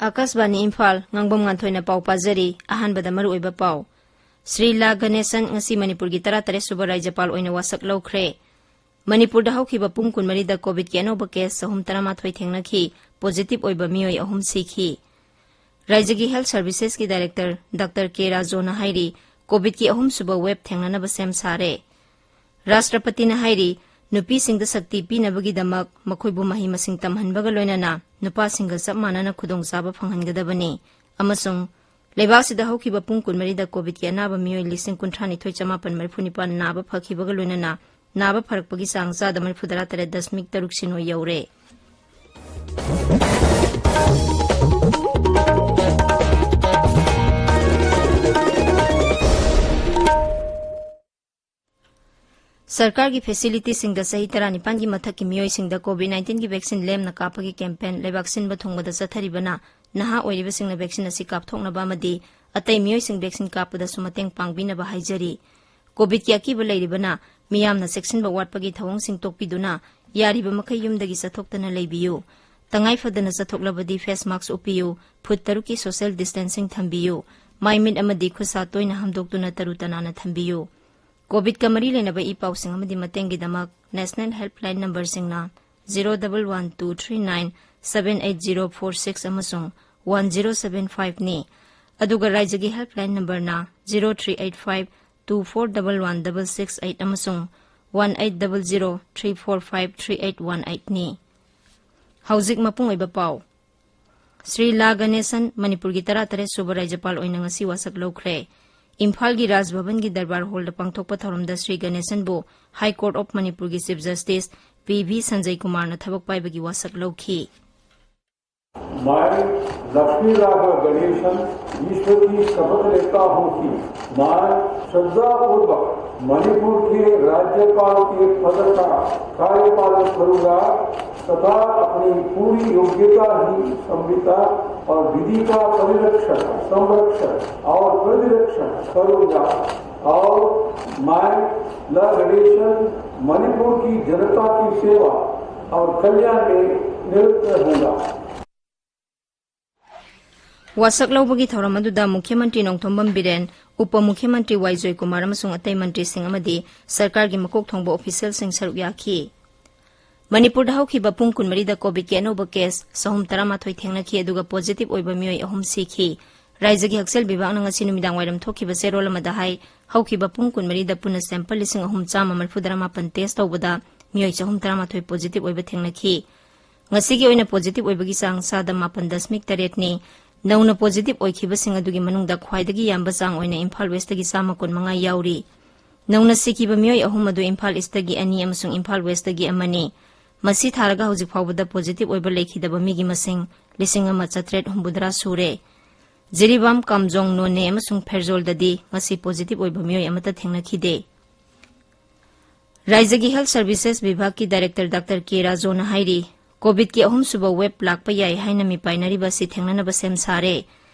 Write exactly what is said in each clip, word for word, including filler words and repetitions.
ꯑꯥꯀꯥꯁꯕꯥꯅꯤ ꯏꯝꯐꯥꯜ, ꯉꯥꯡꯕꯝ ꯉꯥꯟꯊꯣꯏꯅ ꯄꯥꯎ ꯄꯥꯖꯔꯤ꯫ ꯑꯍꯥꯟꯕꯗ ꯃꯔꯨꯑꯣꯏꯕ ꯄꯥꯎ꯫ ꯁ꯭ꯔꯤ ꯂꯥ ꯒꯅꯦꯁꯟ ꯉꯁꯤ ꯃꯅꯤꯄꯨꯔꯒꯤ ꯇꯔꯥꯇꯔꯦꯠ ꯁꯨꯕ ꯔꯥꯖ꯭ꯌꯄꯥꯜ ꯑꯣꯏꯅ ꯋꯥꯁꯛ ꯂꯧꯈ꯭ꯔꯦ꯫ ꯃꯅꯤꯄꯨꯔꯗ ꯍꯧꯈꯤꯕ ꯄꯨꯡ ꯀꯨꯟꯃꯔꯤꯗ ꯀꯣꯚꯤꯗꯀꯤ ꯑꯅꯧꯕ ꯀꯦꯁ ꯆꯍꯨꯝ ꯇꯔꯥꯃꯥꯊꯣꯏ ꯊꯦꯡꯅꯈꯤ, ꯄꯣꯖꯤꯇꯤꯚ ꯑꯣꯏꯕ ꯃꯤꯑꯣꯏ ꯑꯍꯨꯝ ꯁꯤꯈꯤ꯫ ꯔꯥꯖ꯭ꯌꯒꯤ ꯍꯦꯜꯊ ꯁꯔꯚꯤꯁꯦꯁꯀꯤ ꯗꯥꯏꯔꯦꯛꯇꯔ ꯗꯥꯛꯇꯔ ꯀꯦ ꯔꯥꯖꯣꯅ ꯍꯥꯏꯔꯤ, ꯀꯣꯚꯤꯗꯀꯤ ꯑꯍꯨꯝꯁꯨꯕ ꯋꯦꯕ ꯊꯦꯡꯅꯅꯕ ꯁꯦꯝ ꯁꯥꯔꯦ꯫ ꯔꯥꯁꯇ꯭ꯔꯄꯇꯤꯅ ꯍꯥꯏꯔꯤ, ꯅꯨꯄꯤꯁꯤꯡꯗ ꯁꯛꯇꯤ ꯄꯤꯅꯕꯒꯤꯗꯃꯛ ꯃꯈꯣꯏꯕꯨ ꯃꯍꯩ ꯃꯁꯤꯡ ꯇꯝꯍꯟꯕꯒ ꯂꯣꯏꯅꯅ ꯅꯨꯄꯥꯁꯤꯡꯒ ꯆꯞ ꯃꯥꯟꯅꯅ ꯈꯨꯗꯣꯡꯆꯥꯕ ꯐꯪꯍꯟꯒꯗꯕꯅꯤ ꯑꯃꯁꯨꯡ ꯂꯩꯕꯥꯛꯁꯤꯗ ꯍꯧꯈꯤꯕ ꯄꯨꯡ ꯀꯨꯟꯃꯔꯤꯗ ꯀꯣꯚꯤꯗꯀꯤ ꯑꯅꯥꯕ ꯃꯤꯑꯣꯏ ꯂꯤꯁꯤꯡ ꯀꯨꯟꯊ꯭ꯔꯥꯅꯤꯊꯣꯏ ꯆꯃꯥꯄꯟ ꯃꯔꯤꯐꯨ ꯅꯤꯄꯥꯟ ꯅꯥꯕ ꯐꯈꯤꯕꯒ ꯂꯣꯏꯅꯅ ꯅꯥꯕ ꯐꯔꯛꯄꯒꯤ ꯆꯥꯡ ꯆꯥꯗ ꯃꯔꯤꯐꯨ ꯇꯔꯥ ꯇꯔꯦꯠ ꯗꯁꯃꯤꯛ ꯇꯔꯨꯛ ꯁꯤꯅꯣ ꯌꯧꯔꯦ꯫ ꯁꯔꯀꯥꯔꯒꯤ ꯐꯦꯁꯤꯂꯤꯇꯤꯁꯤꯡꯗ ꯆꯍꯤ ꯇꯔꯥꯅꯤꯄꯥꯟꯒꯤ ꯃꯊꯛꯀꯤ ꯃꯤꯑꯣꯏꯁꯤꯡꯗ ꯀꯣꯚꯤꯗ ꯅꯥꯏꯟꯇꯤꯟꯒꯤ ꯚꯦꯛꯁꯤꯟ ꯂꯦꯝꯅ ꯀꯥꯞꯄꯒꯤ ꯀꯦꯝꯄꯦꯟ ꯂꯩꯕꯥꯛ ꯁꯤꯟꯕ ꯊꯨꯡꯕꯗ ꯆꯠꯊꯔꯤꯕꯅ ꯅꯍꯥ ꯑꯣꯏꯔꯤꯕꯁꯤꯡꯅ ꯚꯦꯛꯁꯤꯟ ꯑꯁꯤ ꯀꯥꯞꯊꯣꯛꯅꯕ ꯑꯃꯗꯤ ꯑꯇꯩ ꯃꯤꯑꯣꯏꯁꯤꯡ ꯚꯦꯛꯁꯤꯟ ꯀꯥꯞꯄꯗꯁꯨ ꯃꯇꯦꯡ ꯄꯥꯡꯕꯤꯅꯕ ꯍꯥꯏꯖꯔꯤ꯫ ꯀꯣꯚꯤꯗꯀꯤ ꯑꯀꯤꯕ ꯂꯩꯔꯤꯕꯅ ꯃꯤꯌꯥꯝꯅ ꯆꯦꯛꯁꯤꯟꯕ ꯋꯥꯠꯄꯒꯤ ꯊꯧꯑꯣꯡꯁꯤꯡ ꯇꯣꯛꯄꯤꯗꯨꯅ ꯌꯥꯔꯤꯕ ꯃꯈꯩ ꯌꯨꯝꯗꯒꯤ ꯆꯠꯊꯣꯛꯇꯅ ꯂꯩꯕꯤꯌꯨ꯫ ꯇꯉꯥꯏ ꯐꯗꯅ ꯆꯠꯊꯣꯛꯂꯕꯗꯤ ꯐꯦꯁ ꯃꯥꯛꯁ ꯎꯞꯄꯤꯌꯨ, ꯐꯨꯠ ꯇꯔꯨꯛꯀꯤ ꯁꯣꯁꯤꯌꯦꯜ ꯗꯤꯁꯇꯦꯟꯁꯤꯡ ꯊꯝꯕꯤꯌꯨ, ꯃꯥꯏ ꯃꯤꯠ ꯑꯃꯗꯤ ꯈꯨꯠ ꯁꯥ ꯇꯣꯏꯅ ꯍꯥꯝꯗꯣꯛꯇꯨꯅ ꯇꯔꯨ ꯇꯅꯥꯟꯅ ꯊꯝꯕꯤꯌꯨ꯫ ꯀꯣꯚꯤꯗꯀ ꯃꯔꯤ ꯂꯩꯅꯕ ꯏ ꯄꯥꯎꯁꯤꯡ ꯑꯃꯗꯤ ꯃꯇꯦꯡꯒꯤꯗꯃꯛ ꯅꯦꯁꯅꯦꯜ ꯍꯦꯜꯞꯂꯥꯏꯟ ꯅꯝꯕꯔꯁꯤꯡꯅ zero double one two three nine seven eight zero four six ꯑꯃꯁꯨꯡ ꯋꯥꯟ ꯖꯤꯔꯣ ꯁꯚꯦꯟ ꯐꯥꯏꯚꯅꯤ꯫ ꯑꯗꯨꯒ ꯔꯥꯏꯖ꯭ꯌꯒꯤ ꯍꯦꯜꯞꯂꯥꯏꯟ ꯅꯝꯕꯔꯅ zero three eight five two four double one double six eight ꯑꯃꯁꯨꯡ one eight double zero three four five three eight one ꯑꯩꯠꯅꯤ꯫ ꯍꯧꯖꯤꯛ ꯃꯄꯨꯡ ꯑꯣꯏꯕ ꯄꯥꯎ꯫ ꯁ꯭ꯔꯤ ꯂꯥ ꯒꯅꯦꯁꯟ ꯃꯅꯤꯄꯨꯔꯒꯤ ꯇꯔꯥꯇꯔꯦꯠ ꯁꯨꯕ ꯔꯥꯖ꯭ꯌꯄꯥꯜ ꯑꯣꯏꯅ ꯉꯁꯤ ꯋꯥꯁꯛ ꯂꯧꯈ꯭ꯔꯦ꯫ ꯏꯝꯐꯥꯜꯒꯤ ꯔꯥꯖ ꯚꯕꯟꯒꯤ ꯗꯔꯕꯥꯔ ꯍꯣꯜꯗ ꯄꯥꯡꯊꯣꯛꯄ ꯊꯧꯔꯝꯗ ꯁ꯭ꯔꯤ ꯒꯅꯦꯁꯟꯕꯨ ꯍꯥꯏ ꯀꯣꯔꯠ ꯑꯣꯐ ꯃꯅꯤꯄꯨꯔꯒꯤ chief justice P V Sanjay ꯀꯨꯃꯥꯔꯅ ꯊꯕꯛ ꯄꯥꯏꯕꯒꯤ ꯋꯥꯁꯛ ꯂꯧꯈꯤ꯫ मैं लक्ष्मी राघव गणेशन ईश्वर की शपथ लेता हूँ कि मैं श्रद्धापूर्वक मणिपुर के राज्यपाल के पद का कार्यपालन करूंगा तथा अपनी पूरी योग्यता ही संहिता और विधि का परिरक्षण, संरक्षण और प्रतिरक्षण करूंगा और मैं लक्ष्मी राघव गणेशन मणिपुर की जनता की सेवा और कल्याण में निरत रहूंगा। ꯋꯥꯁꯛ ꯂꯧꯕꯒꯤ ꯊꯧꯔꯝ ꯑꯗꯨꯗ ꯃꯨꯈ꯭ꯌ ꯃꯟꯇ꯭ꯔꯤ ꯅꯣꯡꯊꯣꯝꯕꯝ ꯕꯤꯔꯦꯟ, ꯎꯄ ꯃꯨꯈ꯭ꯌ ꯃꯟꯇ꯭ꯔꯤ ꯋꯥꯏ ꯖꯣꯏꯀꯨꯃꯥꯔ ꯑꯃꯁꯨꯡ ꯑꯇꯩ ꯃꯟꯇ꯭ꯔꯤꯁꯤꯡ ꯑꯃꯗꯤ ꯁꯔꯀꯥꯔꯒꯤ ꯃꯀꯣꯛ ꯊꯣꯡꯕ ꯑꯣꯐꯤꯁꯤꯌꯦꯜꯁꯤꯡ ꯁꯔꯨꯛ ꯌꯥꯈꯤ꯫ ꯃꯅꯤꯄꯨꯔꯗ ꯍꯧꯈꯤꯕ ꯄꯨꯡ ꯀꯨꯟꯃꯔꯤꯗ ꯀꯣꯚꯤꯗꯀꯤ ꯑꯅꯧꯕ ꯀꯦꯁ ꯆꯍꯨꯝ ꯇꯔꯥꯃꯥꯊꯣꯏ ꯊꯦꯡꯅꯈꯤ, ꯑꯗꯨꯒ ꯄꯣꯖꯤꯇꯤꯚ ꯑꯣꯏꯕ ꯃꯤꯑꯣꯏ ꯑꯍꯨꯝ ꯁꯤꯈꯤ꯫ ꯔꯥꯏꯖ꯭ꯌꯒꯤ ꯍꯛꯁꯦꯜ ꯕꯤꯚꯥꯒꯅ ꯉꯁꯤ ꯅꯨꯃꯤꯗꯥꯡ ꯋꯥꯏꯔꯝ ꯊꯣꯛꯈꯤꯕ ꯆꯦꯔꯣꯜ ꯑꯃꯗ ꯍꯥꯏ, ꯍꯧꯈꯤꯕ ꯄꯨꯡ ꯀꯨꯟꯃꯔꯤꯗ ꯄꯨꯟꯅ ꯁꯦꯝꯄꯜ ꯂꯤꯁꯤꯡ ꯑꯍꯨꯝ ꯆꯥꯝꯃ ꯃꯔꯤꯐꯨ ꯇꯔꯥꯃꯥꯄꯟ ꯇꯦꯁ ꯇꯧꯕꯗ ꯃꯤꯑꯣꯏ ꯆꯍꯨꯝ ꯇꯔꯥꯃꯥꯊꯣꯏ ꯄꯣꯖꯤꯇꯤꯚ ꯑꯣꯏꯕ ꯊꯦꯡꯅꯈꯤ꯫ ꯉꯁꯤꯒꯤ ꯑꯣꯏꯅ ꯄꯣꯖꯤꯇꯤꯚ ꯑꯣꯏꯕꯒꯤ ꯆꯥꯡ ꯆꯥꯗ ꯃꯥꯄꯟ ꯗꯁꯃꯤꯛ ꯇꯔꯦꯠꯅꯤ꯫ ꯅꯧꯅ ꯄꯣꯖꯤꯇꯤꯚ ꯑꯣꯏꯈꯤꯕꯁꯤꯡ ꯑꯗꯨꯒꯤ ꯃꯅꯨꯡꯗ ꯈ꯭ꯋꯥꯏꯗꯒꯤ ꯌꯥꯝꯕ ꯆꯥꯡ ꯑꯣꯏꯅ ꯏꯝꯐꯥꯜ ꯋꯦꯁꯇꯒꯤ ꯆꯥꯝꯃ ꯀꯨꯟꯃꯉꯥ ꯌꯥꯎꯔꯤ꯫ ꯅꯧꯅ ꯁꯤꯈꯤꯕ ꯃꯤꯑꯣꯏ ꯑꯍꯨꯝ ꯑꯗꯨ ꯏꯝꯐꯥꯜ ꯏꯁꯇꯒꯤ ꯑꯅꯤ ꯑꯃꯁꯨꯡ ꯏꯝꯐꯥꯜ ꯋꯦꯁꯇꯒꯤ ꯑꯃꯅꯤ꯫ ꯃꯁꯤ ꯊꯥꯔꯒ ꯍꯧꯖꯤꯛ ꯐꯥꯎꯕꯗ ꯄꯣꯖꯤꯇꯤꯚ ꯑꯣꯏꯕ ꯂꯩꯈꯤꯗꯕ ꯃꯤꯒꯤ ꯃꯁꯤꯡ ꯂꯤꯁꯤꯡ ꯑꯃ ꯆꯥꯇ꯭ꯔꯦꯠ ꯍꯨꯝꯐꯨꯇꯔꯥ ꯁꯨꯔꯦ꯫ ꯖꯤꯔꯤꯕꯥꯝ, ꯀꯥꯝꯖꯣꯡ, ꯅꯣꯅꯦ ꯑꯃꯁꯨꯡ ꯐꯦꯔꯖꯣꯜꯗꯗꯤ ꯉꯁꯤ ꯄꯣꯖꯤꯇꯤꯚ ꯑꯣꯏꯕ ꯃꯤꯑꯣꯏ ꯑꯃꯠꯇ ꯊꯦꯡꯅꯈꯤꯗꯦ꯫ ꯔꯥꯏꯖ꯭ꯌꯒꯤ ꯍꯦꯜꯊ ꯁꯔꯚꯤꯁꯦꯁ ꯕꯤꯚꯥꯒꯀꯤ ꯗꯥꯏꯔꯦꯛꯇꯔ ꯗꯥꯛꯇꯔ ꯀꯦ ꯔꯥꯖꯣꯅ ꯍꯥꯏꯔꯤ, ꯀꯣꯚꯤꯗꯀꯤ ꯑꯍꯨꯝꯁꯨꯕ ꯋꯦꯕ ꯂꯥꯛꯄ ꯌꯥꯏ ꯍꯥꯏꯅ ꯃꯤꯄꯥꯏꯅꯔꯤꯕ ꯑꯁꯤ ꯊꯦꯡꯅꯅꯕ ꯁꯦꯝ ꯁꯥꯔꯦ꯫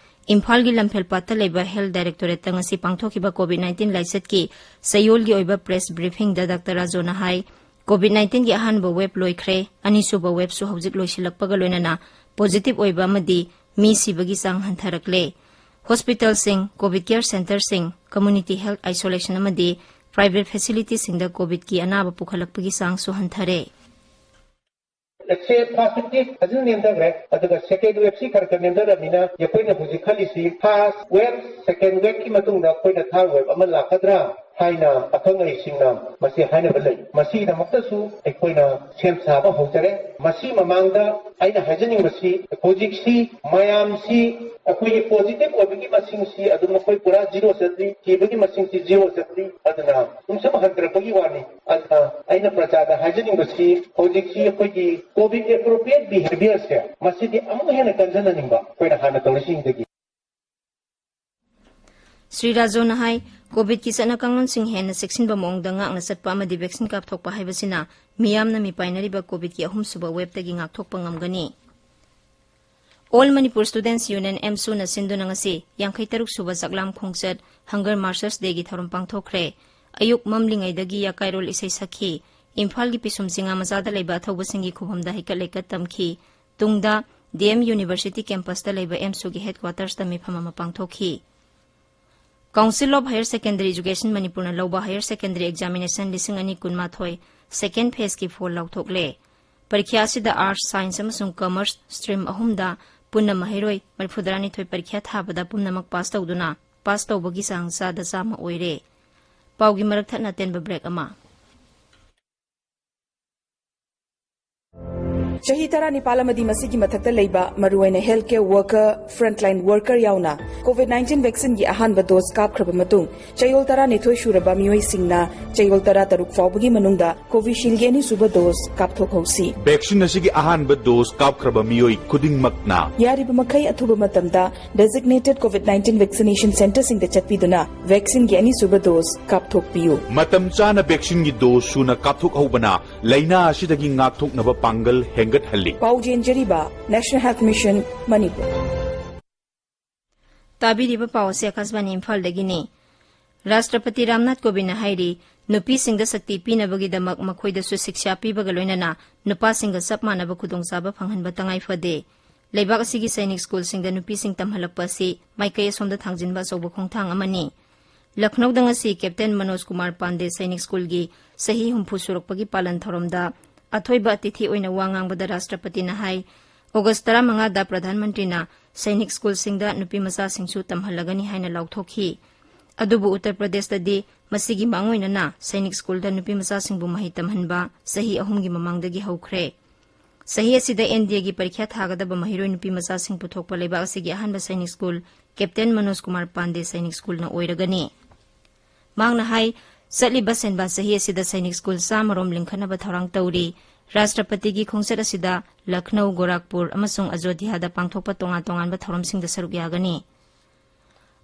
ꯏꯝꯐꯥꯜꯒꯤ ꯂꯝꯐꯦꯜꯄꯥꯠꯇ ꯂꯩꯕ ꯍꯦꯜꯊ ꯗꯥꯏꯔꯦꯛꯇꯣꯔꯦꯠꯇ ꯉꯁꯤ ꯄꯥꯡꯊꯣꯛꯈꯤꯕ ꯀꯣꯚꯤꯗ ꯅꯥꯏꯟꯇꯤꯟ ꯂꯥꯏꯆꯠꯀꯤ ꯆꯌꯣꯜꯒꯤ ꯑꯣꯏꯕ ꯄ꯭ꯔꯦꯁ ꯕ꯭ꯔꯤꯐꯤꯡꯗ ꯗꯥꯛꯇꯔ ꯔꯥꯖꯣꯅ ꯍꯥꯏ, ꯀꯣꯚꯤꯗ ꯅꯥꯏꯟꯇꯤꯟꯒꯤ ꯑꯍꯥꯟꯕ ꯋꯦꯕ ꯂꯣꯏꯈ꯭ꯔꯦ, ꯑꯅꯤꯁꯨꯕ ꯋꯦꯕꯁꯨ ꯍꯧꯖꯤꯛ ꯂꯣꯏꯁꯤꯜꯂꯛꯄꯒ ꯂꯣꯏꯅꯅ ꯄꯣꯖꯤꯇꯤꯚ ꯑꯣꯏꯕ ꯑꯃꯗꯤ ꯃꯤ ꯁꯤꯕꯒꯤ ꯆꯥꯡ ꯍꯟꯊꯔꯛꯂꯦ꯫ ꯍꯣꯁꯄꯤꯇꯥꯜꯁꯤꯡ, ꯀꯣꯚꯤꯗ ꯀꯦꯌꯔ ꯁꯦꯟꯇꯔꯁꯤꯡ, ꯀꯝꯃ꯭ꯌꯨꯅꯤꯇꯤ ꯍꯦꯜꯊ ꯑꯥꯏꯁꯣꯂꯦꯁꯟ ꯑꯃꯗꯤ ꯄ꯭ꯔꯥꯏꯚꯦꯠ ꯐꯦꯁꯤꯂꯤꯇꯤꯁꯤꯡꯗ ꯀꯣꯚꯤꯗꯀꯤ ꯑꯅꯥꯕ ꯄꯨꯈꯠꯂꯛꯄꯒꯤ ꯆꯥꯡꯁꯨ ꯍꯟꯊꯔꯦ꯫ ꯁꯦ ꯐꯥꯔꯁ ꯋꯦꯕꯇꯤ ꯐꯖꯅ ꯅꯦꯝꯊꯈ꯭ꯔꯦ, ꯑꯗꯨꯒ ꯁꯦꯀꯦꯟ ꯋꯦꯕꯁꯤ ꯈꯔ ꯈꯔ ꯅꯦꯝꯊꯔꯕꯅꯤꯅ ꯑꯩꯈꯣꯏꯅ ꯍꯧꯖꯤꯛ ꯈꯜꯂꯤꯁꯤ ꯐꯥꯔꯁ ꯋꯦꯕ, ꯁꯦꯀꯦꯟ ꯋꯦꯕꯀꯤ ꯃꯇꯨꯡꯗ ꯑꯩꯈꯣꯏꯅ ꯊꯥꯔꯗ ꯋꯦꯕ ꯑꯃ ꯂꯥꯛꯀꯗ꯭ꯔꯥ ꯍꯥꯏꯅ ꯑꯈꯪ ꯑꯍꯩꯁꯤꯡꯅ ꯃꯁꯤ ꯍꯥꯏꯅꯕ ꯂꯩ꯫ ꯃꯁꯤꯒꯤꯗꯃꯛꯇꯁꯨ ꯑꯩꯈꯣꯏꯅ ꯁꯦꯝ ꯁꯥꯕ ꯍꯧꯖꯔꯦ꯫ ꯃꯁꯤ ꯃꯃꯥꯡꯗ ꯑꯩꯅ ꯍꯥꯏꯖꯅꯤꯡꯕꯁꯤ, ꯍꯧꯖꯤꯛꯁꯤ ꯃꯌꯥꯝꯁꯤ ꯑꯩꯈꯣꯏꯒꯤ ꯄꯣꯖꯤꯇꯤꯚ ꯑꯣꯏꯕꯒꯤ ꯃꯁꯤꯡꯁꯤ ꯑꯗꯨꯝ ꯑꯩꯈꯣꯏ ꯄꯨꯔꯥ ꯖꯤꯔꯣ ꯆꯠꯂꯤ, ꯁꯤꯕꯒꯤ ꯃꯁꯤꯡꯁꯤ ꯖꯤꯔꯣ ꯆꯠꯂꯤ꯫ ꯑꯗꯨꯅ ꯁꯨꯝ ꯁꯨꯝ ꯍꯟꯊꯔꯛꯄꯒꯤ ꯋꯥꯅꯤ꯫ ꯑꯗꯨꯅ ꯑꯩꯅ ꯄ꯭ꯔꯖꯥꯗ ꯍꯥꯏꯖꯅꯤꯡꯕꯁꯤ, ꯍꯧꯖꯤꯛꯁꯤ ꯑꯩꯈꯣꯏꯒꯤ ꯀꯣꯚꯤꯗ ꯑꯦꯄ꯭ꯔꯣꯄ꯭ꯔꯤꯌꯦꯠ ꯕꯤꯍꯦꯕꯤꯌꯔꯁꯦ ꯃꯁꯤꯗꯤ ꯑꯃꯨꯛ ꯍꯦꯟꯅ ꯀꯟꯖꯅꯅꯤꯡꯕ ꯑꯩꯈꯣꯏꯅ ꯍꯥꯟꯅ ꯇꯧꯔꯤꯁꯤꯡꯗꯒꯤ꯫ ꯁ꯭ꯔꯤ ꯔꯥꯖꯣꯅ ꯍꯥꯏ, ꯀꯣꯚꯤꯗꯀꯤ ꯆꯠꯅ ꯀꯥꯡꯂꯣꯟꯁꯤꯡ ꯍꯦꯟꯅ ꯆꯦꯛꯁꯤꯟꯕ ꯃꯑꯣꯡꯗ ꯉꯥꯛꯅ ꯆꯠꯄ ꯑꯃꯗꯤ ꯚꯦꯛꯁꯤꯟ ꯀꯥꯞꯊꯣꯛꯄ ꯍꯥꯏꯕꯁꯤꯅ ꯃꯤꯌꯥꯝꯅ ꯃꯤꯄꯥꯏꯅꯔꯤꯕ ꯀꯣꯚꯤꯗꯀꯤ ꯑꯍꯨꯝꯁꯨꯕ ꯋꯦꯕꯇꯒꯤ ꯉꯥꯛꯊꯣꯛꯄ ꯉꯝꯒꯅꯤ꯫ ꯑꯣꯜ ꯃꯅꯤꯄꯨꯔ ꯁ꯭ꯇꯨꯗꯦꯟꯠꯁ ꯌꯨꯅꯤꯌꯟ, ꯑꯦꯝꯁꯨꯅ ꯁꯤꯟꯗꯨꯅ ꯉꯁꯤ ꯌꯥꯡꯈꯩ ꯇꯔꯨꯛ ꯁꯨꯕ ꯆꯥꯛꯂꯥꯝ ꯈꯣꯡꯆꯠ, ꯍꯪꯒꯔ ꯃꯥꯔꯆꯔꯁ ꯗꯦꯒꯤ ꯊꯧꯔꯝ ꯄꯥꯡꯊꯣꯛꯈ꯭ꯔꯦ꯫ ꯑꯌꯨꯛ ꯃꯝꯂꯤꯉꯩꯗꯒꯤ ꯌꯥꯀꯥꯏꯔꯣꯜ ꯏꯁꯩ ꯁꯛꯈꯤ꯫ ꯏꯝꯐꯥꯜꯒꯤ ꯄꯤꯁꯨꯝ ꯆꯤꯉꯥ ꯃꯆꯥꯗ ꯂꯩꯕ ꯑꯊꯧꯕꯁꯤꯡꯒꯤ ꯈꯨꯕꯝꯗ ꯍꯩꯀꯠ ꯂꯩꯀꯠ ꯇꯝꯈꯤ꯫ ꯇꯨꯡꯗ ꯗꯤ ꯑꯦꯝ ꯌꯨꯅꯤꯚꯔꯁꯤꯇꯤ ꯀꯦꯝꯄꯁꯇ ꯂꯩꯕ ꯑꯦꯝꯁꯨꯒꯤ ꯍꯦꯗꯀ꯭ꯋꯥꯇꯔꯁꯇ ꯃꯤꯐꯝ ꯑꯃ ꯄꯥꯡꯊꯣꯛꯈꯤ꯫ Council of Higher Secondary Education ꯃꯅꯤꯄꯨꯔꯅ ꯂꯧꯕ Higher Secondary Examination ꯂꯤꯁꯤꯡ ꯑꯅꯤ ꯀꯨꯟꯃꯥꯊꯣꯏ second phaseꯀꯤ ꯐꯣꯜ ꯂꯥꯎꯊꯣꯛꯂꯦ꯫ ꯄꯔꯤꯈ꯭ꯌꯥ ꯑꯁꯤꯗ Arts, Science ꯑꯃꯁꯨꯡ Commerce stream ꯑꯍꯨꯝꯗ ꯄꯨꯟꯅ ꯃꯍꯩꯔꯣꯏ ꯃꯔꯤꯐꯨꯇꯔꯥꯅꯤꯊꯣꯏ ꯄꯔꯤꯈ꯭ꯌꯥ ꯊꯥꯕꯗ ꯄꯨꯝꯅꯃꯛ ꯄꯥꯁ ꯇꯧꯗꯨꯅ ꯄꯥꯁ ꯇꯧꯕꯒꯤ ꯆꯥꯡ ꯆꯥꯗ ꯆꯥꯝꯃ ꯑꯣꯏꯔꯦ꯫ ꯄꯥꯎꯒꯤ ꯃꯔꯛ ꯊꯠꯅ ꯑꯇꯦꯟꯕ ꯕ꯭ꯔꯦꯛ ꯑꯃ꯫ ꯆꯍꯤ ꯇꯔꯥꯅꯤꯄꯥꯜ ꯑꯃꯗꯤ ꯃꯁꯤꯒꯤ ꯃꯊꯛꯇ ꯂꯩꯕ ꯃꯔꯨꯑꯣꯏꯅ health care worker, frontline worker ꯌꯥꯎꯅ COVID nineteen vaccineꯒꯤ ꯑꯍꯥꯟꯕ ꯗꯣꯁ ꯀꯥꯞꯈ꯭ꯔꯕ ꯃꯇꯨꯡ, ꯆꯌꯣꯜ ꯇꯔꯥꯅꯤꯊꯣꯏ ꯁꯨꯔꯕ ꯃꯤꯑꯣꯏꯁꯤꯡꯅ ꯆꯌꯣꯜ ꯇꯔꯥꯇꯔꯨꯛ ꯐꯥꯎꯕꯒꯤ ꯃꯅꯨꯡꯗ Covisheldꯒꯤ ꯑꯅꯤꯁꯨꯕ ꯗꯣꯁ ꯀꯥꯞꯊꯣꯛꯍꯧꯁꯤ꯫ Vaccine ꯑꯁꯤꯒꯤ ꯑꯍꯥꯟꯕ ꯗꯣꯁ ꯀꯥꯞꯈ꯭ꯔꯕ ꯃꯤꯑꯣꯏ ꯈꯨꯗꯤꯡꯃꯛꯅ ꯌꯥꯔꯤꯕ ꯃꯈꯩ ꯑꯊꯨꯕ ꯃꯇꯝꯗ designated COVID nineteen vaccination centreꯁꯤꯡꯗ ꯆꯠꯄꯤꯗꯨꯅ vaccineꯒꯤ ꯑꯅꯤꯁꯨꯕ ꯗꯣꯁ ꯀꯥꯞꯊꯣꯛꯄꯤꯌꯨ꯫ ꯃꯇꯝ ꯆꯥꯅ vaccineꯒꯤ ꯗꯣꯁ ꯁꯨꯅ ꯀꯥꯞꯊꯣꯛꯍꯧꯕꯅ ꯂꯥꯏꯅꯥ ꯑꯁꯤꯗꯒꯤ ꯉꯥꯛꯊꯣꯛꯅꯕ ꯄꯥꯡꯒꯜ ꯍꯦꯟꯒꯠꯍꯜꯂꯤ꯫ ꯄꯥꯎ ꯆꯦꯟꯖꯔꯤꯕ National Health Mission, ꯃꯅꯤꯄꯨꯔ꯫ ꯇꯥꯕꯤꯔꯤꯕ ꯄꯥꯎ ꯑꯁꯤ ꯑꯀꯥꯁꯕꯥꯅꯤ ꯏꯝꯐꯥꯜꯗꯒꯤꯅꯤ꯫ ꯔꯥꯁꯇ꯭ꯔꯄꯇꯤ ꯔꯥꯝꯅꯥꯊ ꯀꯣꯕꯤꯟꯗꯅ ꯍꯥꯏꯔꯤ, ꯅꯨꯄꯤꯁꯤꯡꯗ ꯁꯛꯇꯤ ꯄꯤꯅꯕꯒꯤꯗꯃꯛ ꯃꯈꯣꯏꯗꯁꯨ ꯁꯤꯛꯁꯥ ꯄꯤꯕꯒ ꯂꯣꯏꯅꯅ ꯅꯨꯄꯥꯁꯤꯡꯒ ꯆꯞ ꯃꯥꯟꯅꯕ ꯈꯨꯗꯣꯡꯆꯥꯕ ꯐꯪꯍꯟꯕ ꯇꯉꯥꯏ ꯐꯗꯦ꯫ ꯂꯩꯕꯥꯛ ꯑꯁꯤꯒꯤ ꯁꯩꯅꯤꯛ ꯁ꯭ꯀꯨꯜꯁꯤꯡꯗ ꯅꯨꯄꯤꯁꯤꯡ ꯇꯝꯍꯜꯂꯛꯄ ꯑꯁꯤ ꯃꯥꯏꯀꯩ ꯑꯁꯣꯝꯗ ꯊꯥꯡꯖꯤꯟꯕ ꯑꯆꯧꯕ ꯈꯣꯡꯊꯥꯡ ꯑꯃꯅꯤ꯫ ꯂꯈꯅꯧꯗ ꯉꯁꯤ ꯀꯦꯞꯇꯦꯟ ꯃꯅꯣꯖ ꯀꯨꯃꯥꯔ ꯄꯥꯟꯗꯦ ꯁꯩꯅꯤꯛ ꯁ꯭ꯀꯨꯜꯒꯤ ꯆꯍꯤ ꯍꯨꯝꯐꯨ ꯁꯨꯔꯛꯄꯒꯤ ꯄꯥꯂꯟ ꯊꯧꯔꯝꯗ ꯑꯊꯣꯏꯕ ꯑꯇꯤꯊꯤ ꯑꯣꯏꯅ ꯋꯥ ꯉꯥꯡꯕꯗ ꯔꯥꯁꯇ꯭ꯔꯄꯇꯤꯅ ꯍꯥꯏ, ꯑꯣꯒꯁ ꯇꯔꯥꯃꯉꯥꯗ ꯄ꯭ꯔꯙꯥꯟ ꯃꯟꯇ꯭ꯔꯤꯅ ꯁꯩꯅꯤꯛ ꯁ꯭ꯀꯨꯜꯁꯤꯡꯗ ꯅꯨꯄꯤ ꯃꯆꯥꯁꯤꯡꯁꯨ ꯇꯝꯍꯜꯂꯒꯅꯤ ꯍꯥꯏꯅ ꯂꯥꯎꯊꯣꯛꯈꯤ꯫ ꯑꯗꯨꯕꯨ ꯎꯠꯇꯔ ꯄ꯭ꯔꯗꯦꯁꯇꯗꯤ ꯃꯁꯤꯒꯤ ꯃꯥꯡꯑꯣꯏꯅꯅ ꯁꯩꯅꯤꯛ ꯁ꯭ꯀꯨꯜꯗ ꯅꯨꯄꯤ ꯃꯆꯥꯁꯤꯡꯕꯨ ꯃꯍꯩ ꯇꯝꯍꯟꯕ ꯆꯍꯤ ꯑꯍꯨꯝꯒꯤ ꯃꯃꯥꯡꯗꯒꯤ ꯍꯧꯈ꯭ꯔꯦ꯫ ꯆꯍꯤ ꯑꯁꯤꯗ NDAꯒꯤ ꯄꯔꯤꯈ꯭ꯌꯥ ꯊꯥꯒꯗꯕ ꯃꯍꯩꯔꯣꯏ ꯅꯨꯄꯤ ꯃꯆꯥꯁꯤꯡ ꯄꯨꯊꯣꯛꯄ ꯂꯩꯕꯥꯛ ꯑꯁꯤꯒꯤ ꯑꯍꯥꯟꯕ ꯁꯩꯅꯤꯛ ꯁ꯭ꯀꯨꯜ ꯀꯦꯞꯇꯦꯟ ꯃꯅꯣꯖ ꯀꯨꯃꯥꯔ ꯄꯥꯟꯗꯦ ꯁꯩꯅꯤꯛ ꯁ꯭ꯀꯨꯜꯅ ꯑꯣꯏꯔꯒꯅꯤ꯫ ꯃꯍꯥꯛꯅ ꯍꯥꯏ, ꯆꯠꯂꯤꯕ ꯁꯦꯟꯕꯥ ꯆꯍꯤ ꯑꯁꯤꯗ ꯁꯩꯅꯤꯛ ꯁ꯭ꯀꯨꯜ ꯆꯥꯝꯃ ꯔꯣꯝ ꯂꯤꯡꯈꯠꯅꯕ ꯊꯧꯔꯥꯡ ꯇꯧꯔꯤ꯫ ꯔꯥꯁꯇ꯭ꯔꯄꯇꯤꯒꯤ ꯈꯣꯡꯆꯠ ꯑꯁꯤꯗ ꯂꯈꯅꯧ, ꯒꯣꯔꯥꯈꯄꯨꯔ ꯑꯃꯁꯨꯡ ꯑꯖꯣꯙ꯭ꯌꯥꯗ ꯄꯥꯡꯊꯣꯛꯄ ꯇꯣꯉꯥꯟ ꯇꯣꯉꯥꯟꯕ ꯊꯧꯔꯝꯁꯤꯡꯗ ꯁꯔꯨꯛ ꯌꯥꯒꯅꯤ꯫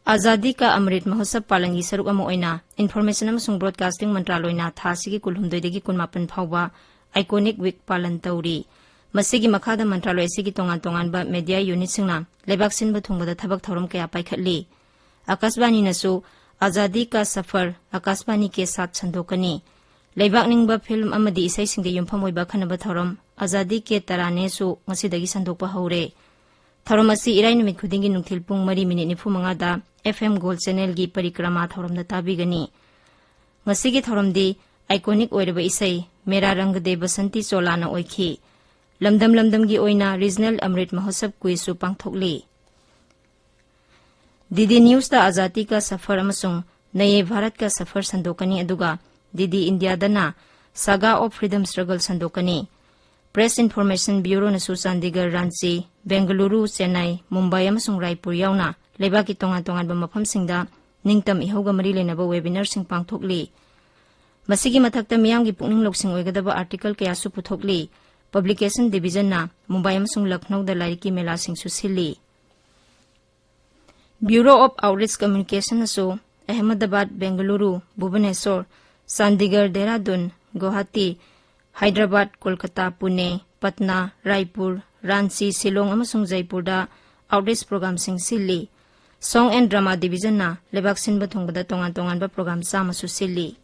ꯑꯖꯥꯗꯤ ꯀꯥ ꯑꯃ꯭ꯔꯤꯠ ꯃꯍꯣꯠꯁꯕ ꯄꯥꯂꯟꯒꯤ ꯁꯔꯨꯛ ꯑꯃ ꯑꯣꯏꯅ Information ꯑꯃꯁꯨꯡ Broadcasting ꯃꯟꯇ꯭ꯔꯥꯂꯣꯏꯅ ꯊꯥ ꯑꯁꯤꯒꯤ ꯀꯨꯟꯍꯨꯝꯗꯣꯏꯗꯒꯤ ꯀꯨꯟꯃꯥꯄꯟ ꯐꯥꯎꯕ Iconic Week ꯄꯥꯂꯟ ꯇꯧꯔꯤ꯫ ꯃꯁꯤꯒꯤ ꯃꯈꯥꯗ ꯃꯟꯇ꯭ꯔꯥꯂꯣꯏ ꯑꯁꯤꯒꯤ ꯇꯣꯉꯥꯟ ꯇꯣꯉꯥꯟꯕ media unitꯁꯤꯡꯅ ꯂꯩꯕꯥꯛ ꯁꯤꯟꯕ ꯊꯨꯡꯕꯗ ꯊꯕꯛ ꯊꯧꯔꯝ ꯀꯌꯥ ꯄꯥꯏꯈꯠꯂꯤ꯫ ꯑꯀꯥꯁꯕꯥꯅꯤꯅꯁꯨ ꯑꯖꯥꯗꯤ ꯀꯥ ꯁꯐꯔ ꯑꯀꯥꯁꯕꯥꯅꯤ ꯀꯦ ꯁꯥꯊ ꯁꯟꯗꯣꯛꯀꯅꯤ꯫ ꯂꯩꯕꯥꯛ ꯅꯤꯡꯕ ꯐꯤꯜꯝ ꯑꯃꯗꯤ ꯏꯁꯩꯁꯤꯡꯗ ꯌꯨꯝꯐꯝ ꯑꯣꯏꯕ ꯑꯈꯟꯅꯕ ꯊꯧꯔꯝ ꯑꯖꯥꯗꯤ ꯀꯦ ꯇꯔꯥꯅꯦꯁꯨ ꯉꯁꯤꯗꯒꯤ ꯁꯟꯗꯣꯛꯄ ꯍꯧꯔꯦ꯫ ꯊꯧꯔꯝ ꯑꯁꯤ ꯏꯔꯥꯏ ꯅꯨꯃꯤꯠ ꯈꯨꯗꯤꯡꯒꯤ ꯅꯨꯡꯊꯤꯜ ꯄꯨꯡ ꯃꯔꯤ ꯃꯤꯅꯤꯠ ꯅꯤꯐꯨ ꯃꯉꯥꯗ ꯑꯦꯐ ꯑꯦꯝ ꯒꯣꯜ ꯆꯦꯅꯦꯜꯒꯤ ꯄꯔꯤꯀ꯭ꯔꯃꯥ ꯊꯧꯔꯝꯗ ꯇꯥꯕꯤꯒꯅꯤ꯫ ꯉꯁꯤꯒꯤ ꯊꯧꯔꯝꯗꯤ ꯑꯥꯏꯀꯣꯅꯤꯛ ꯑꯣꯏꯔꯕ ꯏꯁꯩ ꯃꯦꯔꯥ ꯔꯪꯒ ꯗꯦ ꯕꯁꯟꯇꯤ ꯆꯣꯂꯥꯅ ꯑꯣꯏꯈꯤ꯫ ꯂꯝꯗꯝ ꯂꯝꯗꯝꯒꯤ ꯑꯣꯏꯅ ꯔꯤꯖꯅꯦꯜ ꯑꯃ꯭ꯔꯤꯠ ꯃꯍꯣꯠꯁꯕ ꯀ꯭ꯋꯤꯖꯁꯨ ꯄꯥꯡꯊꯣꯛꯂꯤ꯫ ꯗꯤꯗꯤ ꯅ꯭ꯌꯨꯁꯇ ꯑꯖꯥꯗꯤ ꯀꯥ ꯁꯐꯔ ꯑꯃꯁꯨꯡ ꯅꯌꯦ ꯚꯥꯔꯠ ꯀꯥ ꯁꯐꯔ ꯁꯟꯗꯣꯛꯀꯅꯤ, ꯑꯗꯨꯒ ꯗꯤꯗꯤ ꯏꯟꯗꯤꯌꯥꯗꯅ ꯁꯥꯒꯥ ꯑꯣꯐ ꯐ꯭ꯔꯤꯗꯝ ꯁ꯭ꯇ꯭ꯔꯒꯜ ꯁꯟꯗꯣꯛꯀꯅꯤ꯫ ꯄ꯭ꯔꯦꯁ ꯏꯟꯐꯣꯔꯃꯦꯁꯟ ꯕ꯭ꯌꯨꯔꯣꯅꯁꯨ ꯆꯥꯟꯗꯤꯒꯔ, ꯔꯥꯟꯆꯤ, ꯕꯦꯡꯒꯂꯨꯔꯨ, ꯆꯦꯟꯅꯥꯏ, ꯃꯨꯝꯕꯥꯏ ꯑꯃꯁꯨꯡ ꯔꯥꯏꯄꯨꯔ ꯌꯥꯎꯅ ꯂꯩꯕꯥꯛꯀꯤ ꯇꯣꯉꯥꯟ ꯇꯣꯉꯥꯟꯕ ꯃꯐꯝꯁꯤꯡꯗ ꯅꯤꯡꯇꯝ ꯏꯍꯧꯒ ꯃꯔꯤ ꯂꯩꯅꯕ ꯋꯦꯕꯤꯅꯥꯔꯁꯤꯡ ꯄꯥꯡꯊꯣꯛꯂꯤ꯫ ꯃꯁꯤꯒꯤ ꯃꯊꯛꯇ ꯃꯤꯌꯥꯝꯒꯤ ꯄꯨꯛꯅꯤꯡ ꯂꯧꯁꯤꯡ ꯑꯣꯏꯒꯗꯕ ꯑꯥꯔꯇꯤꯀꯜ ꯀꯌꯥꯁꯨ ꯄꯨꯊꯣꯛꯂꯤ꯫ ꯄꯕ꯭ꯂꯤꯀꯦꯁꯟ ꯗꯤꯕꯤꯖꯟꯅ ꯃꯨꯝꯕꯥꯏ ꯑꯃꯁꯨꯡ ꯂꯈꯅꯧꯗ ꯂꯥꯏꯔꯤꯛꯀꯤ ꯃꯦꯂꯥꯁꯤꯡꯁꯨ ꯁꯤꯜꯂꯤ꯫ ꯕ꯭ꯌꯨꯔꯣ ꯑꯣꯐ ꯑꯥꯎꯠꯔꯤꯆ ꯀꯝꯃ꯭ꯌꯨꯅꯤꯀꯦꯁꯟꯅꯁꯨ ꯑꯍꯃꯗꯕꯥꯗ, ꯕꯦꯡꯒꯂꯨꯔꯨ, ꯚꯨꯕꯅꯦꯁꯣꯔ, ꯆꯥꯟꯗꯤꯒꯔ, ꯗꯦꯍꯔꯥꯗꯨꯟ, ꯒꯨꯋꯥꯍꯥꯇꯤ, ꯍꯥꯏꯗ꯭ꯔꯕꯥꯗ, ꯀꯣꯜꯀꯇꯥ, ꯄꯨꯅꯦ, ꯄꯠꯅꯥ, ꯔꯥꯏꯄꯨꯔ, ꯔꯥꯟꯆꯤ, ꯁꯤꯂꯣꯡ ꯑꯃꯁꯨꯡ ꯖꯩꯄꯨꯔꯗ ꯑꯥꯎꯠꯔꯤꯆ ꯄ꯭ꯔꯣꯒ꯭ꯔꯥꯝꯁꯤꯡ ꯁꯤꯜꯂꯤ꯫ ꯁꯣꯡ ꯑꯦꯟ ꯗ꯭ꯔꯃꯥ ꯗꯤꯕꯤꯖꯟꯅ ꯂꯩꯕꯥꯛ ꯁꯤꯟꯕ ꯊꯨꯡꯕꯗ ꯇꯣꯉꯥꯟ ꯇꯣꯉꯥꯟꯕ ꯄ꯭ꯔꯣꯒ꯭ꯔꯥꯝ ꯆꯥꯝꯃꯁꯨ ꯁꯤꯜꯂꯤ꯫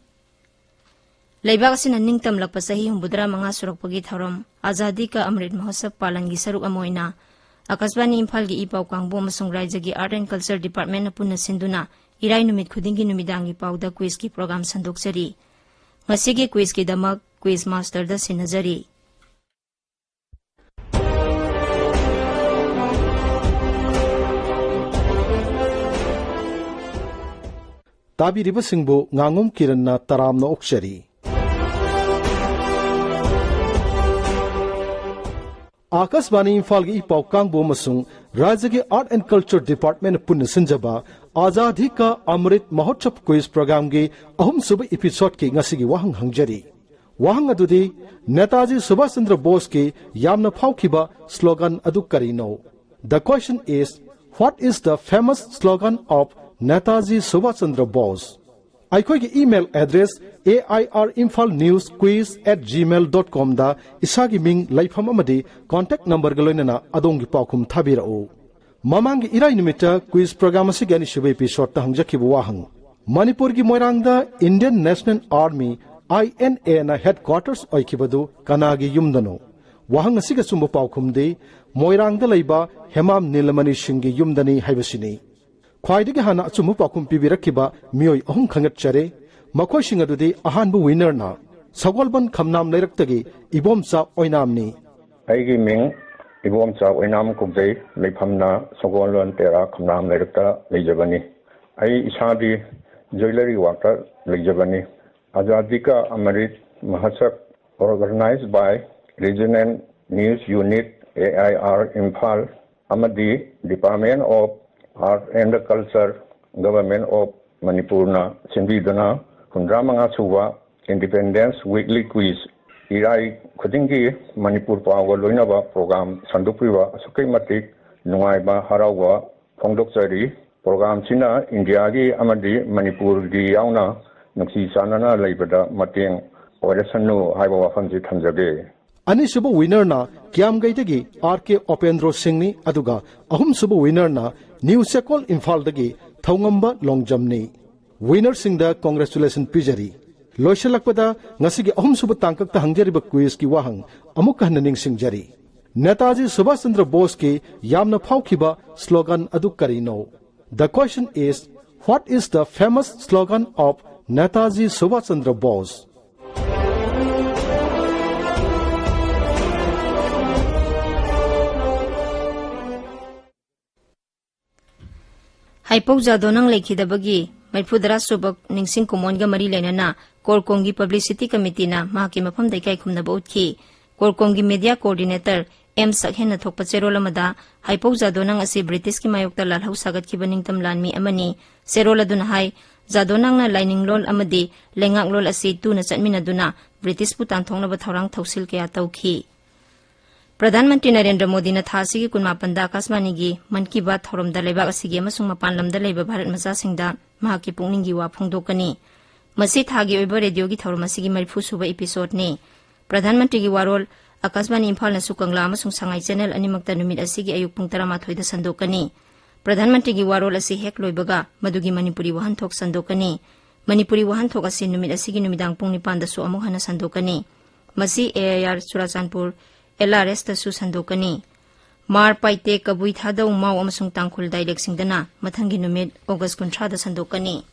ꯂꯩꯕꯥꯛ ꯑꯁꯤꯅ ꯅꯤꯡꯇꯝꯂꯛꯄ ꯆꯍꯤ ꯍꯨꯝꯐꯨꯇꯔꯥ ꯃꯉꯥ ꯁꯨꯔꯛꯄꯒꯤ ꯊꯧꯔꯝ ꯑꯖꯥꯗꯤ ꯀꯥ ꯑꯃ꯭ꯔꯤꯠ ꯃꯍꯣꯠꯁꯕ ꯄꯥꯂꯟꯒꯤ ꯁꯔꯨꯛ ꯑꯃ ꯑꯣꯏꯅ ꯑꯀꯥꯁꯕꯥꯅꯤ ꯏꯝꯐꯥꯜꯒꯤ ꯏ ꯄꯥꯎ ꯀꯥꯡꯕꯨ ꯑꯃꯁꯨꯡ ꯔꯥꯏꯖ꯭ꯌꯒꯤ ꯑꯥꯔꯠ ꯑꯦꯟ ꯀꯜꯆꯔ ꯗꯤꯄꯥꯔꯠꯃꯦꯟꯅ ꯄꯨꯟꯅ ꯁꯤꯟꯗꯨꯅ ꯏꯔꯥꯏ ꯅꯨꯃꯤꯠ ꯈꯨꯗꯤꯡꯒꯤ ꯅꯨꯃꯤꯗꯥꯡꯒꯤ ꯄꯥꯎꯗ ꯀ꯭ꯋꯤꯖꯀꯤ ꯄ꯭ꯔꯣꯒ꯭ꯔꯥꯝ ꯁꯟꯗꯣꯛꯆꯔꯤ꯫ ꯉꯁꯤꯒꯤ ꯀ꯭ꯋꯤꯖꯀꯤꯗꯃꯛ ꯀ꯭ꯋꯤꯖ ꯃꯥꯁꯇꯔꯗ ꯁꯤꯟꯅꯖꯔꯤ꯫ ꯇꯥꯕꯤꯔꯤꯕꯁꯤꯡꯕꯨ ꯉꯥꯉꯣꯝ ꯀꯤꯔꯟꯅ ꯇꯔꯥꯝꯅ ꯑꯣꯛꯆꯔꯤ꯫ ꯑꯥꯀꯥꯁꯕꯥꯅꯤ ꯏꯝꯐꯥꯜꯒꯤ ꯏ ꯄꯥꯎ ꯀꯥꯡꯕꯨ ꯑꯃꯁꯨꯡ ꯔꯥꯖ꯭ꯌꯒꯤ ꯑꯥꯔꯠ ꯑꯦꯟ ꯀꯜꯆꯔ ꯗꯤꯄꯥꯔꯠꯃꯦꯟꯅ ꯄꯨꯟꯅ ꯁꯤꯟꯖꯕ ꯑꯖꯥꯗꯤ ꯀꯥ ꯑꯃ꯭ꯔꯤꯠ ꯃꯍꯣꯠꯁꯕ ꯀ꯭ꯋꯤꯖ ꯄ꯭ꯔꯣꯒ꯭ꯔꯥꯝꯒꯤ ꯑꯍꯨꯝꯁꯨꯕ ꯏꯄꯤꯁꯣꯗꯀꯤ ꯉꯁꯤꯒꯤ ꯋꯥꯍꯪ ꯍꯪꯖꯔꯤ꯫ ꯋꯥꯍꯪ ꯑꯗꯨꯗꯤ, ꯅꯦꯇꯥꯖꯤ ꯁꯨꯚꯥꯁ ꯆꯟꯗ꯭ꯔ ꯕꯣꯁꯀꯤ ꯌꯥꯝꯅ ꯐꯥꯎꯈꯤꯕ ꯁ꯭ꯂꯣꯒꯥꯟ ꯑꯗꯨ ꯀꯔꯤꯅꯣ? The question is, what is the famous slogan of Netaji Subhash Chandra Bose? ꯑꯩꯈꯣꯏꯒꯤ email address A I R Imphal news quiz at Gmail dot ꯀꯣꯝꯗ ꯏꯁꯥꯒꯤ ꯃꯤꯡ, ꯂꯩꯐꯝ ꯑꯃꯗꯤ ꯀꯣꯟꯇꯦꯛ ꯅꯝꯕꯔꯒ ꯂꯣꯏꯅꯅ ꯑꯗꯣꯝꯒꯤ ꯄꯥꯎꯈꯨꯝ ꯊꯥꯕꯤꯔꯛꯎ꯫ ꯃꯃꯥꯡꯒꯤ ꯏꯔꯥꯏ ꯅꯨꯃꯤꯠꯇ ꯀ꯭ꯋꯤꯖ ꯄ꯭ꯔꯣꯒ꯭ꯔꯥꯝ ꯑꯁꯤꯒꯤ ꯑꯅꯤꯁꯨꯕ ꯏꯄꯤꯁꯣꯗꯇ ꯍꯪꯖꯈꯤꯕ ꯋꯥꯍꯪ, ꯃꯅꯤꯄꯨꯔꯒꯤ ꯃꯣꯏꯔꯥꯡꯗ Indian national army I N ꯑꯦꯅ ꯍꯦꯗꯀ꯭ꯋꯥꯇꯔꯁ ꯑꯣꯏꯈꯤꯕꯗꯨ ꯀꯅꯥꯒꯤ ꯌꯨꯝꯗꯅꯣ? ꯋꯥꯍꯪ ꯑꯁꯤꯒꯤ ꯑꯆꯨꯝꯕ ꯄꯥꯎꯈꯨꯝꯗꯤ ꯃꯣꯏꯔꯥꯡꯗ ꯂꯩꯕ ꯍꯦꯃꯥꯝ ꯅꯤꯂꯃꯅꯤ ꯁꯤꯡꯒꯤ ꯌꯨꯝꯗꯅꯤ ꯍꯥꯏꯕꯁꯤꯅꯤ꯫ ꯈ꯭ꯋꯥꯏꯗꯒꯤ ꯍꯥꯟꯅ ꯑꯆꯨꯝꯕ ꯄꯥꯎꯈꯨꯝ ꯄꯤꯕꯤꯔꯛꯈꯤꯕ ꯃꯤꯑꯣꯏ ꯑꯍꯨꯝ ꯈꯟꯒꯠꯆꯔꯦ꯫ ꯃꯈꯣꯏꯁꯤꯡ ꯑꯗꯨꯗꯤ ꯑꯍꯥꯟꯕ ꯋꯤꯅꯔꯅ ꯁꯒꯣꯜꯕꯟ ꯈꯝꯅꯥꯝ ꯂꯩꯔꯛꯇꯒꯤ ꯏꯕꯣꯝꯆꯥ ꯑꯣꯏꯅꯥꯝꯅꯤ꯫ ꯑꯩꯒꯤ ꯃꯤꯡ ꯏꯕꯣꯝꯆꯥ ꯑꯣꯏꯅꯥꯝ ꯀꯧꯖꯩ꯫ ꯂꯩꯐꯝꯅ ꯁꯒꯣꯜꯕꯟ ꯇꯦꯔꯥ ꯈꯝꯅꯥꯝ ꯂꯩꯔꯛꯇ ꯂꯩꯖꯕꯅꯤ꯫ ꯑꯩ ꯏꯁꯥꯗꯤ ꯖ꯭ꯋꯦꯂꯔꯤ ꯋꯥꯛꯇ ꯂꯩꯖꯕꯅꯤ꯫ ꯑꯖꯥꯗꯤ ꯀꯥ ꯑꯃꯔꯤꯠ ꯃꯍꯥꯁꯛ, organized by Regional News Unit, A I R, Imphal ꯑꯃꯗꯤ Department of Art and Culture, Government of ꯃꯅꯤꯄꯨꯔꯅ ꯁꯤꯟꯕꯤꯗꯨꯅ ꯍꯨꯝꯗ꯭ꯔꯥ ꯃꯉꯥ ꯁꯨꯕ Independence Weekly Quiz, ꯏꯔꯥꯏ ꯈꯨꯗꯤꯡꯒꯤ ꯃꯅꯤꯄꯨꯔ ꯄꯥꯎꯒ ꯂꯣꯏꯅꯕ ꯄ꯭ꯔꯣꯒ꯭ꯔꯥꯝ ꯁꯟꯗꯣꯛꯄꯤꯕ ꯑꯁꯨꯛꯀꯤ ꯃꯇꯤꯛ ꯅꯨꯡꯉꯥꯏꯕ, ꯍꯔꯥꯎꯕ ꯐꯣꯡꯗꯣꯛꯆꯔꯤ꯫ ꯄ꯭ꯔꯣꯒ꯭ꯔꯥꯝꯁꯤꯅ ꯏꯟꯗꯤꯌꯥꯒꯤ ꯑꯃꯗꯤ ꯃꯅꯤꯄꯨꯔꯒꯤ ꯌꯥꯎꯅ ꯅꯨꯡꯁꯤ ꯆꯥꯟꯅꯅ ꯂꯩꯕꯗ ꯃꯇꯦꯡ ꯑꯣꯏꯔꯁꯅꯨ ꯍꯥꯏꯕ ꯋꯥꯐꯝꯁꯤ ꯊꯝꯖꯒꯦ꯫ ꯑꯅꯤꯁꯨꯕ ꯋꯤꯅꯔꯅ ꯀꯤꯌꯥꯝꯒꯩꯗꯒꯤ ꯑꯥꯔ ꯀꯦ ꯑꯣꯄꯦꯟꯗ꯭ꯔꯣ ꯁꯤꯡꯅꯤ, ꯑꯗꯨꯒ ꯑꯍꯨꯝꯁꯨꯕ ꯋꯤꯅꯔꯅ ꯅ꯭ꯌꯨ ꯆꯦꯀꯣꯜ ꯏꯝꯐꯥꯜꯗꯒꯤ ꯊꯧꯉꯝꯕ ꯂꯣꯡꯖꯝꯅꯤ꯫ ꯋꯤꯅꯔꯁꯤꯡꯗ ꯀꯣꯡꯒ꯭ꯔꯦꯆꯨꯂꯦꯁꯟ ꯄꯤꯖꯔꯤ꯫ ꯂꯣꯏꯁꯤꯜꯂꯛꯄꯗ ꯉꯁꯤꯒꯤ ꯑꯍꯨꯝꯁꯨꯕ ꯇꯥꯡꯀꯛꯇ ꯍꯪꯖꯔꯤꯕ ꯀ꯭ꯋꯤꯖꯀꯤ ꯋꯥꯍꯪ ꯑꯃꯨꯛꯀ ꯍꯟꯅ ꯅꯤꯡꯁꯤꯡꯖꯔꯤ꯫ ꯅꯦꯇꯥꯖꯤ ꯁꯨꯚꯥꯁ ꯆꯟꯗ꯭ꯔ ꯕꯣꯁꯀꯤ ꯌꯥꯝꯅ ꯐꯥꯎꯈꯤꯕ ꯁ꯭ꯂꯣꯒꯥꯟ ꯑꯗꯨ ꯀꯔꯤꯅꯣ? The question is, what is the famous slogan of Netaji Subhash Chandra Bose? ꯍꯩꯄꯧ ꯖꯥꯗꯣꯅꯪ ꯂꯩꯈꯤꯗꯕꯒꯤ ꯃꯔꯤꯐꯨꯇꯔꯥ ꯁꯨꯕ ꯅꯤꯡꯁꯤꯡ ꯀꯨꯝꯑꯣꯟꯒ ꯃꯔꯤ ꯂꯩꯅꯅ ꯀꯣꯔꯀꯣꯝꯒꯤ ꯄꯕ꯭ꯂꯤꯁꯤꯇꯤ ꯀꯃꯤꯇꯤꯅ ꯃꯍꯥꯛꯀꯤ ꯃꯐꯝꯗ ꯏꯀꯥꯏ ꯈꯨꯝꯅꯕ ꯎꯠꯈꯤ꯫ ꯀꯣꯔꯀꯣꯝꯒꯤ ꯃꯦꯗꯤꯌꯥ ꯀꯣꯑꯣꯔꯗꯤꯅꯦꯇꯔ ꯑꯦꯝ ꯁꯛꯍꯦꯟꯅ ꯊꯣꯛꯄ ꯆꯦꯔꯣꯜ ꯑꯃꯗ, ꯍꯩꯄꯧ ꯖꯥꯗꯣꯅꯪ ꯑꯁꯤ ꯕ꯭ꯔꯤꯇꯤꯁꯀꯤ ꯃꯥꯌꯣꯛꯇ ꯂꯥꯜꯍꯧ ꯁꯥꯒꯠꯈꯤꯕ ꯅꯤꯡꯇꯝ ꯂꯥꯟꯃꯤ ꯑꯃꯅꯤ꯫ ꯆꯦꯔꯣꯜ ꯑꯗꯨꯅ ꯍꯥꯏ, ꯖꯥꯗꯣꯅꯪꯅ ꯂꯥꯏꯅꯤꯡꯂꯣꯟ ꯑꯃꯗꯤ ꯂꯩꯉꯥꯛꯂꯣꯟ ꯑꯁꯤ ꯇꯨꯅ ꯆꯠꯃꯤꯟꯅꯗꯨꯅ ꯕ꯭ꯔꯤꯇꯤꯁꯄꯨ ꯇꯥꯟꯊꯣꯛꯅꯕ ꯊꯧꯔꯥꯡ ꯊꯧꯁꯤꯜ ꯀꯌꯥ ꯇꯧꯈꯤ꯫ ꯄ꯭ꯔꯙꯥꯟ ꯃꯟꯇ꯭ꯔꯤ ꯅꯔꯦꯟꯗ꯭ꯔ ꯃꯣꯗꯤꯅ ꯊꯥ ꯑꯁꯤꯒꯤ ꯀꯨꯟꯃꯥꯄꯟꯗ ꯑꯀꯥꯁꯕꯥꯅꯤꯒꯤ ꯃꯟ ꯀꯤ ꯕꯥꯠ ꯊꯧꯔꯝꯗ ꯂꯩꯕꯥꯛ ꯑꯁꯤꯒꯤ ꯑꯃꯁꯨꯡ ꯃꯄꯥꯟ ꯂꯝꯗ ꯂꯩꯕ ꯚꯥꯔꯠ ꯃꯆꯥꯁꯤꯡꯗ ꯃꯍꯥꯛꯀꯤ ꯄꯨꯛꯅꯤꯡꯒꯤ ꯋꯥ ꯐꯣꯡꯗꯣꯛꯀꯅꯤ꯫ ꯃꯁꯤ ꯊꯥꯒꯤ ꯑꯣꯏꯕ ꯔꯦꯗꯤꯑꯣꯒꯤ ꯊꯧꯔꯝ ꯑꯁꯤꯒꯤ ꯃꯔꯤꯐꯨ ꯁꯨꯕ ꯏꯄꯤꯁꯣꯗꯅꯤ꯫ ꯄ꯭ꯔꯙꯥꯟ ꯃꯟꯇ꯭ꯔꯤꯒꯤ ꯋꯥꯔꯣꯜ ꯑꯀꯥꯁꯕꯥꯅꯤ ꯏꯝꯐꯥꯜꯅꯁꯨ ꯀꯪꯂꯥ ꯑꯃꯁꯨꯡ ꯁꯉꯥꯏ ꯆꯦꯅꯦꯜ ꯑꯅꯤꯃꯛꯇ ꯅꯨꯃꯤꯠ ꯑꯁꯤꯒꯤ ꯑꯌꯨꯛ ꯄꯨꯡ ꯇꯔꯥꯃꯥꯊꯣꯏꯗ ꯁꯟꯗꯣꯛꯀꯅꯤ꯫ ꯄ꯭ꯔꯙꯥꯟ ꯃꯟꯇ꯭ꯔꯤꯒꯤ ꯋꯥꯔꯣꯜ ꯑꯁꯤ ꯍꯦꯛ ꯂꯣꯏꯕꯒ ꯃꯗꯨꯒꯤ ꯃꯅꯤꯄꯨꯔꯤ ꯋꯥꯍꯟꯊꯣꯛ ꯁꯟꯗꯣꯛꯀꯅꯤ꯫ ꯃꯅꯤꯄꯨꯔꯤ ꯋꯥꯍꯟꯊꯣꯛ ꯑꯁꯤ ꯅꯨꯃꯤꯠ ꯑꯁꯤꯒꯤ ꯅꯨꯃꯤꯗꯥꯡ ꯄꯨꯡ ꯅꯤꯄꯥꯟꯗꯁꯨ ꯑꯃꯨꯛ ꯍꯟꯅ ꯁꯟꯗꯣꯛꯀꯅꯤ꯫ ꯃꯁꯤ AIR ꯆꯨꯔꯥꯆꯥꯟꯄꯨꯔ, LRSꯇꯁꯨ ꯁꯟꯗꯣꯛꯀꯅꯤ꯫ ꯃꯥꯔ ꯄꯥꯏꯇꯦ ꯀꯕꯨꯏ ꯊꯥꯗꯧ ꯃꯥꯎ ꯑꯃꯁꯨꯡ ꯇꯥꯡꯈꯨꯜ dialectꯁꯤꯡꯗꯅ ꯃꯊꯪꯒꯤ ꯅꯨꯃꯤꯠ August ꯀꯨꯟꯊ꯭ꯔꯥꯗ ꯁꯟꯗꯣꯛꯀꯅꯤ꯫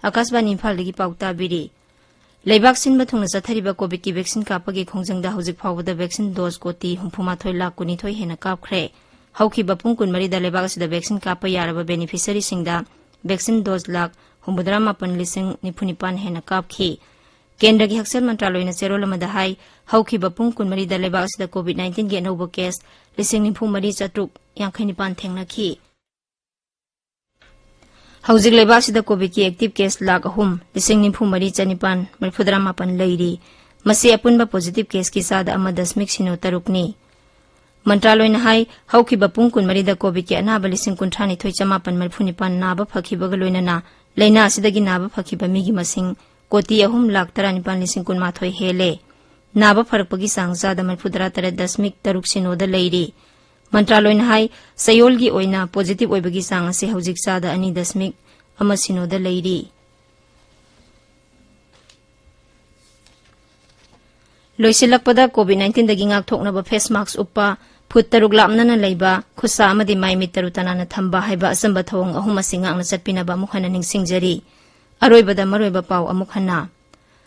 ꯑꯥꯀꯥꯁꯕꯥꯅꯤ ꯏꯝꯐꯥꯜꯗꯒꯤ ꯄꯥꯎ ꯇꯥꯕꯤꯔꯤ꯫ ꯂꯩꯕꯥꯛ ꯁꯤꯟꯕ ꯊꯨꯡꯅ ꯆꯠꯊꯔꯤꯕ COVIDꯀꯤ vaccine ꯀꯥꯞꯄꯒꯤ ꯈꯣꯡꯖꯪꯗ ꯍꯧꯖꯤꯛ ꯐꯥꯎꯕꯗ vaccine dose ꯀꯣꯇꯤ ꯍꯨꯝꯐꯨꯃꯥꯊꯣꯏ ꯂꯥꯈ ꯀꯨꯟꯅꯤꯊꯣꯏ ꯍꯦꯟꯅ ꯀꯥꯞꯈ꯭ꯔꯦ꯫ ꯍꯧꯈꯤꯕ ꯄꯨꯡ ꯀꯨꯟꯃꯔꯤꯗ ꯂꯩꯕꯥꯛ ꯑꯁꯤꯗ vaccine ꯀꯥꯞꯄ ꯌꯥꯔꯕ beneficiaryꯁꯤꯡꯗ vaccine dose ꯂꯥꯈ ꯍꯨꯝꯐꯨꯇꯔꯥ ꯃꯥꯄꯟ ꯂꯤꯁꯤꯡ ꯅꯤꯐꯨ ꯅꯤꯄꯥꯟ ꯍꯦꯟꯅ ꯀꯥꯞꯈꯤ꯫ ꯀꯦꯟꯗ꯭ꯔꯒꯤ ꯍꯛꯁꯦꯜ ꯃꯟꯇ꯭ꯔꯥꯂꯣꯏꯅ ꯆꯦꯔꯣꯜ ꯑꯃꯗ ꯍꯥꯏ, ꯍꯧꯈꯤꯕ ꯄꯨꯡ ꯀꯨꯟꯃꯔꯤꯗ ꯂꯩꯕꯥꯛ ꯑꯁꯤꯗ COVID nineteenꯒꯤ ꯑꯅꯧꯕ case ꯂꯤꯁꯤꯡ ꯅꯤꯐꯨ ꯃꯔꯤ ꯆꯥꯇ꯭ꯔꯨꯛ ꯌꯥꯡꯈꯩ ꯅꯤꯄꯥꯟ ꯊꯦꯡꯅꯈꯤ꯫ ꯍꯧꯖꯤꯛ ꯂꯩꯕꯥꯛ ꯑꯁꯤꯗ COVIDꯀꯤ active case ꯂꯥꯈ ꯑꯍꯨꯝ ꯂꯤꯁꯤꯡ ꯅꯤꯐꯨ ꯃꯔꯤ ꯆꯅꯤꯄꯥꯟ ꯃꯔꯤꯐꯨꯇꯔꯥ ꯃꯥꯄꯟ ꯂꯩꯔꯤ꯫ ꯃꯁꯤ ꯑꯄꯨꯟꯕ positive caseꯀꯤ ꯆꯥꯗ ꯑꯃ ꯗꯁꯃꯤꯛ ꯁꯤꯅꯣ ꯇꯔꯨꯛꯅꯤ꯫ ꯃꯟꯇ꯭ꯔꯥꯂꯣꯏꯅ ꯍꯥꯏ, ꯍꯧꯈꯤꯕ ꯄꯨꯡ ꯀꯨꯟꯃꯔꯤꯗ COVIDꯀꯤ ꯑꯅꯥꯕ ꯂꯤꯁꯤꯡ ꯀꯨꯟꯊ꯭ꯔꯥ ꯅꯤꯊꯣꯏ ꯆꯃꯥꯄꯟ ꯃꯔꯤꯐꯨ ꯅꯤꯄꯥꯟ ꯅꯥꯕ ꯐꯈꯤꯕꯒ ꯂꯣꯏꯅꯅ ꯂꯥꯏꯅꯥ ꯑꯁꯤꯗꯒꯤ ꯅꯥꯕ ꯐꯈꯤꯕ ꯃꯤꯒꯤ ꯃꯁꯤꯡ ꯀꯣꯇꯤ ꯑꯍꯨꯝ ꯂꯥꯈ ꯇꯔꯥꯅꯤꯄꯥꯟ ꯂꯤꯁꯤꯡ ꯀꯨꯟꯃꯥꯊꯣꯏ ꯍꯦꯜꯂꯦ꯫ ꯅꯥꯕ ꯐꯔꯛꯄꯒꯤ ꯆꯥꯡ ꯆꯥꯗ ꯃꯔꯤꯐꯨꯇꯔꯥ ꯇꯔꯦꯠ ꯗꯁꯃꯤꯛ ꯇꯔꯨꯛ ꯁꯤꯅꯣꯗ ꯂꯩꯔꯤ꯫ ꯃꯟꯇ꯭ꯔꯥꯂꯣꯏꯅ ꯍꯥꯏ, ꯆꯌꯣꯜꯒꯤ ꯑꯣꯏꯅ positive ꯑꯣꯏꯕꯒꯤ ꯆꯥꯡ ꯑꯁꯤ ꯍꯧꯖꯤꯛ ꯆꯥꯗ ꯑꯅꯤ ꯗꯁꯃꯤꯛ ꯑꯃ ꯁꯤꯅꯣꯗ ꯂꯩꯔꯤ꯫ ꯂꯣꯏꯁꯤꯜꯂꯛꯄꯗ COVID nineteenꯗꯒꯤ ꯉꯥꯛꯊꯣꯛꯅꯕ face mask ꯎꯞꯄ, ꯐꯨꯠ ꯇꯔꯨꯛ ꯂꯥꯞꯅꯅ ꯂꯩꯕ, ꯈꯨꯠꯁꯥ ꯑꯃꯗꯤ ꯃꯥꯏ ꯃꯤꯠ ꯇꯔꯨ ꯇꯅꯥꯟꯅ ꯊꯝꯕ ꯍꯥꯏꯕ ꯑꯆꯝꯕ ꯊꯧꯑꯣꯡ ꯑꯍꯨꯝ ꯑꯁꯤ ꯉꯥꯛꯅ ꯆꯠꯄꯤꯅꯕ ꯑꯃꯨꯛ ꯍꯟꯅ ꯅꯤꯡꯁꯤꯡꯖꯔꯤ꯫ ꯑꯔꯣꯏꯕꯗ ꯃꯔꯨꯑꯣꯏꯕ ꯄꯥꯎ ꯑꯃꯨꯛ ꯍꯟꯅ꯫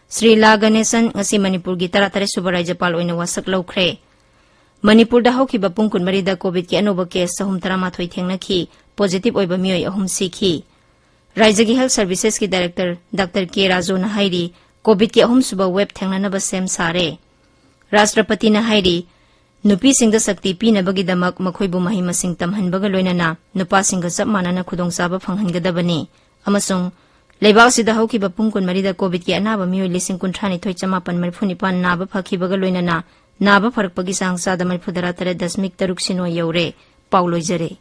ꯁ꯭ꯔꯤ ꯂꯥ ꯒꯅꯦꯁꯟ ꯉꯁꯤ ꯃꯅꯤꯄꯨꯔꯒꯤ ꯇꯔꯥꯇꯔꯦꯠ ꯁꯨꯕ ꯔꯥꯖ꯭ꯌꯄꯥꯜ ꯑꯣꯏꯅ ꯋꯥꯁꯛ ꯂꯧꯈ꯭ꯔꯦ꯫ ꯃꯅꯤꯄꯨꯔꯗ ꯍꯧꯈꯤꯕ ꯄꯨꯡ ꯀꯨꯟꯃꯔꯤꯗ COVIDꯀꯤ ꯑꯅꯧꯕ case ꯆꯍꯨꯝ ꯇꯔꯥꯃꯥꯊꯣꯏ ꯊꯦꯡꯅꯈꯤ, positive ꯑꯣꯏꯕ ꯃꯤꯑꯣꯏ ꯑꯍꯨꯝ ꯁꯤꯈꯤ꯫ ꯔꯥꯖ꯭ꯌꯒꯤ health servicesꯀꯤ director Doctor K ꯔꯥꯖꯨꯅ ꯍꯥꯏꯔꯤ, COVIDꯀꯤ ꯑꯍꯨꯝꯁꯨꯕ wave ꯊꯦꯡꯅꯅꯕ ꯁꯦꯝ ꯁꯥꯔꯦ꯫ ꯔꯥꯁꯇ꯭ꯔꯄꯇꯤꯅ ꯍꯥꯏꯔꯤ, ꯅꯨꯄꯤꯁꯤꯡꯗ ꯁꯛꯇꯤ ꯄꯤꯅꯕꯒꯤꯗꯃꯛ ꯃꯈꯣꯏꯕꯨ ꯃꯍꯩ ꯃꯁꯤꯡ ꯇꯝꯍꯟꯕꯒ ꯂꯣꯏꯅꯅ ꯅꯨꯄꯥꯁꯤꯡꯒ ꯆꯞ ꯃꯥꯟꯅꯅ ꯈꯨꯗꯣꯡꯆꯥꯕ ꯐꯪꯍꯟꯒꯗꯕꯅꯤ ꯑꯃꯁꯨꯡ ꯂꯩꯕꯥꯛ ꯑꯁꯤꯗ ꯍꯧꯈꯤꯕ ꯄꯨꯡ ꯀꯨꯟꯃꯔꯤꯗ COVIDꯀꯤ ꯑꯅꯥꯕ ꯃꯤꯑꯣꯏ ꯂꯤꯁꯤꯡ ꯀꯨꯟꯊ꯭ꯔꯥ ꯅꯤꯊꯣꯏ ꯆꯃꯥꯄꯟ ꯃꯔꯤꯐꯨ ꯅꯤꯄꯥꯟ ꯅꯥꯕ ꯐꯈꯤꯕꯒ ꯂꯣꯏꯅꯅ ꯅꯥꯕ ꯐꯔꯛꯄꯒꯤ ꯆꯥꯡ ꯆꯥꯗ ꯃꯔꯤꯐꯨꯇꯔꯥ ꯇꯔꯦꯠ ꯗꯁꯃꯤꯛ ꯇꯔꯨꯛ ꯁꯤꯅꯣ ꯌꯧꯔꯦ꯫ ꯄꯥꯎ ꯂꯣꯏꯖꯔꯦ꯫